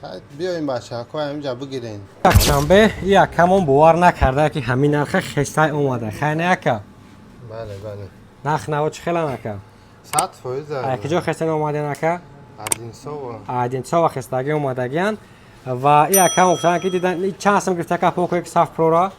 Хай, биёем, бачаҳако, ҳаминҷа бигирен. Якшанбе якамон бовар накарда, ки ҳамин нарха хестай омада. Хай, не, ака? Бале. Нарх наво чӣ хелан, ака? 100%. Киҷо хестен омаден, ака? Одинцово. Одинцово хестагӣ омадагиян ва и акам гуфтанд, ки дидан. Чанд сум гирифта, ака, Поко X7 Pro-ра?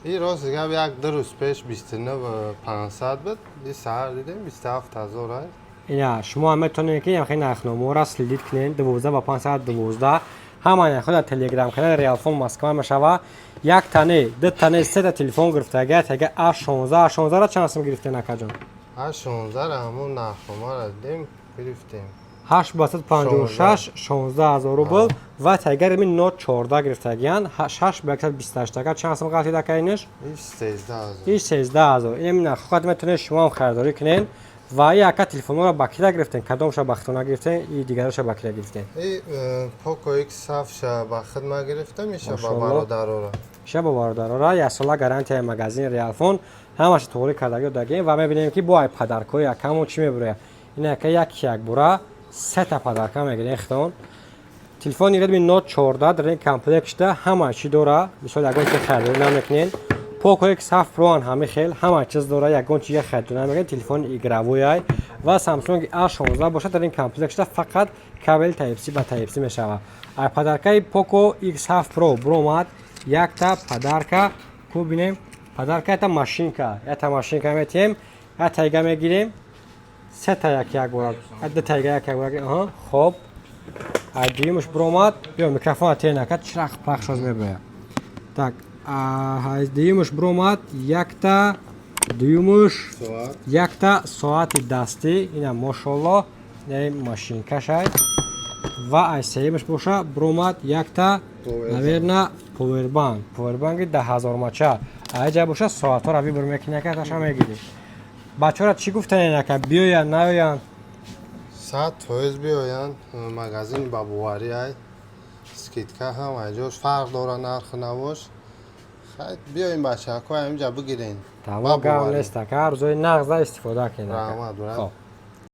И рост гап, як ду рӯз пеш 29 500 буд, и саҳар дидем, 27 000 ай. Ина, шумо ҳам метавонед, ки ҳамхел нархномаро следить кунед. 12 512 ҳама нархҳо дар телеграм канали Реалфон Москва мешава. Як тане, ду тане, сета телефон гирифтага, тега А16. А16-ра чанд сум гирифтен, акаҷон? А16-ра ҳамун нархномаро дидем, гирифтем. 8 ба 156, 16 000 рубл. Ва тайгари ми Note 14 гирифтагиян, 6 ба 128. Ака, чанд сум ғалтид, ака, иниш? Иш 13 000. Иш 13 000. Ин нархҳо метавонед шумо ҳам харидорӣ кунед. Ва и, ака, телефонҳоро ба кира гирифтен? Кадомша ба хитона гирифтен и дигароша ба кира гирифтен? И Poco X7 ша ба худ ма гирифтам, иша ба Машалло. бародарора. Иша ба бародарора. Яксола гарантияи магазини Реалфон, ҳамаша тоғрӣ кардагӣ додагем. Ва мебинем, ки бо ай подаркҳои акамон чӣ мебурояд. Ин, ака, як якбора сета подарка мегирем хитон. Телефони Redmi Note 14 дар ин комплект шуда, ҳама чӣ дора, мисол, ягон чи харидорӣ намекунед. Poco X7 Pro ан ҳами хел ҳама чиз дора, ягон чига харидорӣ намекунед, телефони игровой ай. Ва Samsung A16 бошад, дар ин комплект шуда, фақат кабели Type-C ба Type-C мешавад. Ай подаркаи Poco X7 Pro буромад якта подарка ку бинем. Подарка ята машинка, ята машинка метиҳем, як тайга мегирем, сета як як бора, ду тайга як як бора. Аҳа, хоб, ай дуюмаш буромад. Биё, микрофона тенака, чирах пахш шоз мебояд. Так, ай дуюмаш буромад якта, дуюмуш Соат. якта соати дастӣ. Ина, мошолло, машинкашай. Ва ай сеюмаш боша, буромад якта, наверно, повербанк, повербанки 10 000 мача. Айҷа боша, соатҳоро выбор мекунӣ, ака, таша мегирӣ. Бачаҳоро чӣ гуфтанен, ака, биёянд, наёянд? 100% биёянд, магазини ба боварӣ ай, скидка ҳам айҷош фарқ дора, нархи навош. Хай, биёем, бачаҳако, ҳаминҷа бигирен. Тамом, гап нест, ака, рӯзои нағза истифода кунед, ака. Раҳмат, брат. Хоб.